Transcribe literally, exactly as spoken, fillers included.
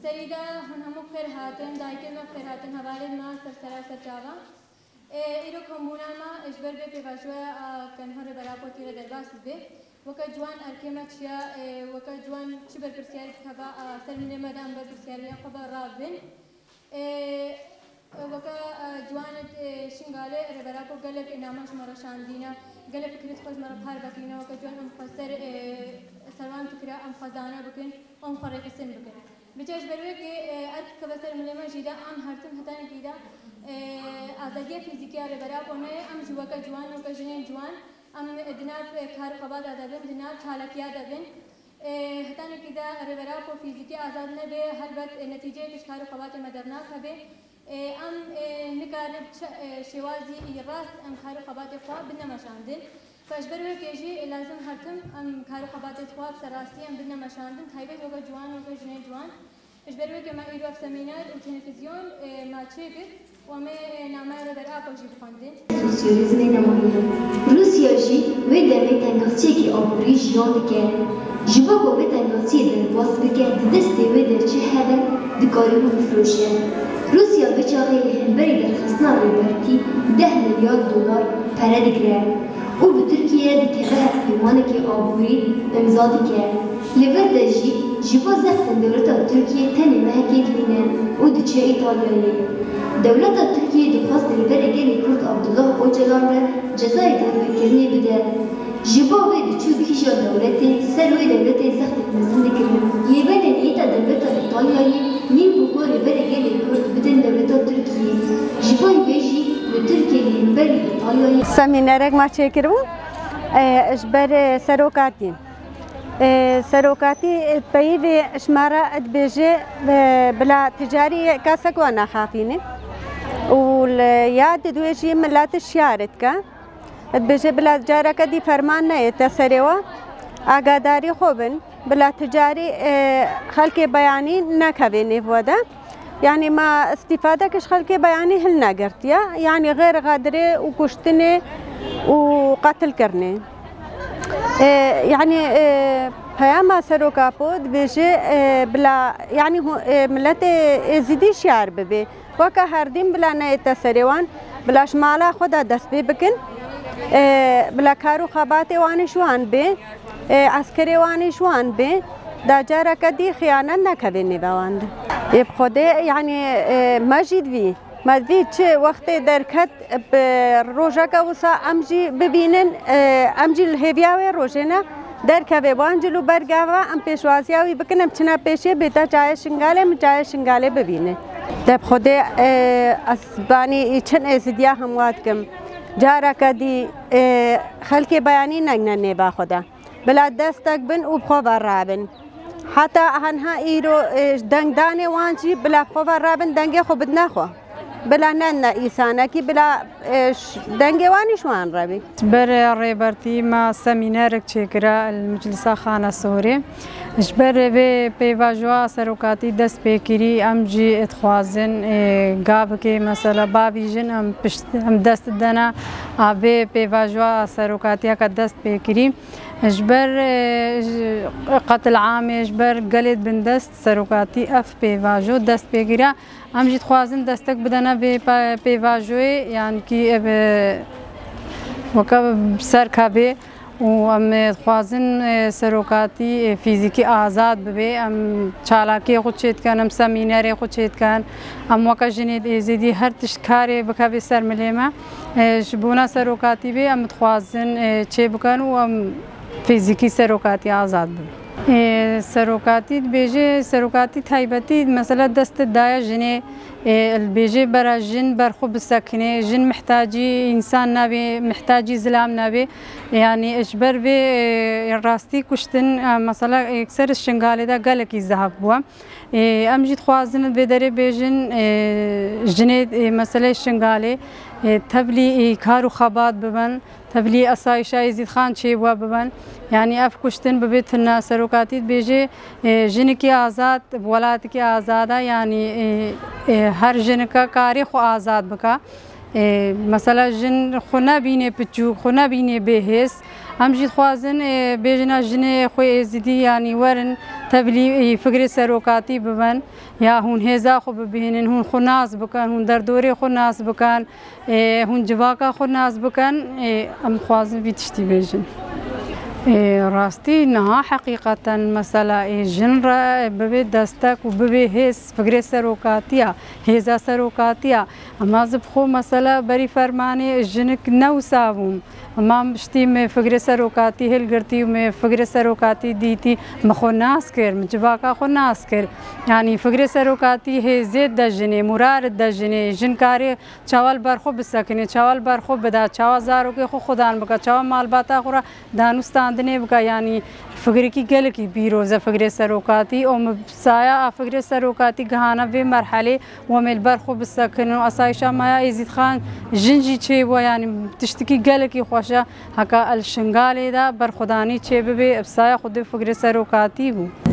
Serî de hûn hemû bi xêr hatin, dayikên me bi xêr hatin, hevalên me ser sera û ser çava. Ê, îro kombûna me ji ber vê pêvajoya a ke niha Rêber Apo tê re derbas dibe. Weke ciwan erkê me çi ye, ê, weke ciwan çi berpirsiyarî dikeve, a, ser milê me de em berpirsiyariya xwe ve rabin. Ê, weke, e, ciwanê, e, Şingalê Rêber Apo gelek, e, name ji me re şandîne, gelek fikirê xwe ji me re parve kirîne, weke ciwan em xwe ser, e, serwan fikira em xwezane bikin, em xwe rêxistin bikin. Biçe ji ber wê kê, e, erk keve ser milê me jî de em her tim hetanekî de, e, azadiya fîzîkî ya Rêber Apo neyê, em jî weke ciwan, weke jinên ciwan, em di nav, e, kar û xebata de bin, di nav çalakiya de bin. E, hetanekî de Rêber Apo fîzîkî azad nebe, helbet, e, netîceyek ji kar û xebatê me dernakeve. E, em, e, nikarin bi çi, e, şêwazî rast em kar û xebatê xwe bidine meşandin. Fe ji ber wê kê jî, e, lazim her tim em kar û xebatê xwe bi serrastî em bidine meşandin, taybet weke ciwan, weke jinên ciwan. Ji ber wê ke me îro ev semîner û televîzyon, e, me çêkir û em ê, e, nameya Rêber Apo jî bixwendin. Sosyalîzmê nemaye. Rûsya jî wê demê tengasiyekî aborî jiyan dike. Ji bo ku vê tengasiyê derbas bike, di destê wê de çi hebe, dikare hûn bifroşe. Rûsya vê çaxê li hemberî derxistina Rêbertî deh milyar dolar pere digire û bi Tirkiye dikeve hevpeymanekî aborî îmza dike. Li vir de jî ji bo zextên dewleta Tirkiye tenê mehekê dimîne û diçe Îtalyayê. Dewleta Tirkiye dixwest Rêberê Gelê Kurd Abdullah Ocalan re cezayê dagirkirinê bide. Ji bo vê diçû kîja dewletê, ser wê dewletê zextek mezin dikirin. Lê belê niyeta dewleta Îtalyayê nîn bû ku Rêberê Gelê Kurd bidin dewleta Tirkiyê. Ji bo vê jî li Tirkiye li hemberî Îtalyayê. Semînerek me çêkiribû, e, ji ber, e, serokatî. E, serokatî, e, peyivê ji me re dibêje, e, bila ticarî kesek we nexafîne. Û li ya didwê jî milet şiyar dike. Dibêje bila careke dî ferman neyête serê we, agadarî xwe bin, bila ticarî, e, xelkê beyanî nekeve nêv we de. Yanî me îstîfadek ji xelkê beyanî hilnegirtiye. Yanî xêr xedirê û kuştinê û qetilkirinê. E, yanî, e, peyama Serok Apo dibêje, e, bila, yanî hû-, e, miletê Êzidî şiyar bibe. Weke herdîm bila neyête serê wan, bila ji mala xwe de dest pê bikin, e, bila kar û xebatê wan ji wan bê, e, eskerê wan ji wan bê, da careke dî xiyanet nekeve nêva wan de. Ê bi Xwedê, yanî, e, me jî divî, me divî çi wextê derket, bi rojeke wisa em jî bibînin, e, em jî li hêviya wê rojê ne. Derkeve, wan cilû bergava, em pêşwaziya wî bikin, em çine pêşê, bête çayê Şingalê, min çayê Şingalê bibîne. Te bi Xwedê, e, ez banî çin êzidiya hemwa dikim. Careke dî, e, xelkê beyanî negine nêva xwe de. Bila destek bin û bi xwe ve rabin. Heta henha îro, e, dengdanê wan jî bila bi xwe ve rabin, dengê xwe bidine xwe. Bila ne, ne îsanekî, bila, e, ş-, dengê wan îş wan re bî. Ji ber Rêbertî me semînerek çêkira li Meclisa Xana Sorê. Ji ber vê pêvajoya serokatî dest pê kirî, em jî dixwazin, e, gavekê mesela bavîjin, em pişt, em dest dene a vê pêvajoya serokatiyeke dest pê kirî. Ji ber, e, ji, qetil amê, ji ber gelê bindest serokatî ev pêvajo dest pê kira. Em jî dixwazin destek bidene vê pe-, pêvajoyê, yanî kî ev, e, weke bi ser kevê û em, e, dixwazin, e, serokatî, e, fîzîkî azad bibe. Em çalakiyê xwe çêdikin, em semînerê xwe çêdikin. Em weke jinê di Êzidî her tişt karê bikeve ser milê me. E, ji bona serokatî bê, em dixwazin, e, çê bikin û em fîzîkî serokatî azad bibin. Ê, serokatî dibêje, serokatî taybetî mesela dest daye jinê, ê, dibêje bera jin ber xwe bisekine, jin mihtacî însan nabe, mihtacî zilam nabe. Yanî ji ber vê, ê, rastî kuştin, e, mesela yekser Şingalê de gelekî zehf bûye. Ê, em jî dixwazin vê derê bêjin, ê, jinê, ê, meseleyê Şingalê, ê, tevlî, ê, kar û xebat bibin. Tevlî esayîşa Êzîdxan çêbûye bibin. Yanî ev kuştin bibe tune. Serokatî dibêje, e, jinikî azad, bi welatikî azad e. Yanî, e, e, her jinike karê xwe azad bike. E, mesela jin xwe nebîne piçûk, xwe nebîne bêhêz. Em jî dixwazin, e, bêjina jinê xwe êzidî, yanî werin tevlî, e, fikrê serokatî bibin. Ya hûn hêza xwe bibînin, hûn xwe nas bikin, hûn derdorê xwe nas bikin, e, hûn civaka xwe nas bikin. E, em dixwazin vî tiştî bêjin. E, rastî niha heqîqeten mesela, e, jin re bibe destek û bibe hêz fikrê serokatiya, hêza serokatiya. Ema ez bi xwe mesela berî fermanê jinik ne wisa bûm. Ema piştî me fikrê serokatî hilgirtî û me fikrê serokatî dîtî, me xwe nas kir, me civaka xwe nas kir. Yanî fikrê serokatî hêzê de jinê, mûrar de jinê, jin karê çawa li ber xwe bisekinê, çawa li ber xwe bida, çawa zarokê xwe xwedan bike, çawa malbata xwe re danûstandinê bike. Yanî fikrekî gelekî pîroz e fikrê serokatî. Û me saya a fikrê serokatî gihana vê merhelê, û em ê li ber xwe bisekinin û asayîşa me ya Êzîdxan jin jî çêbû, yanî tiştekî gelekî xweş e. Heka el Şingalê de berxwedanî çêbibe, bi saya Xwedê fikrê serokatî bû.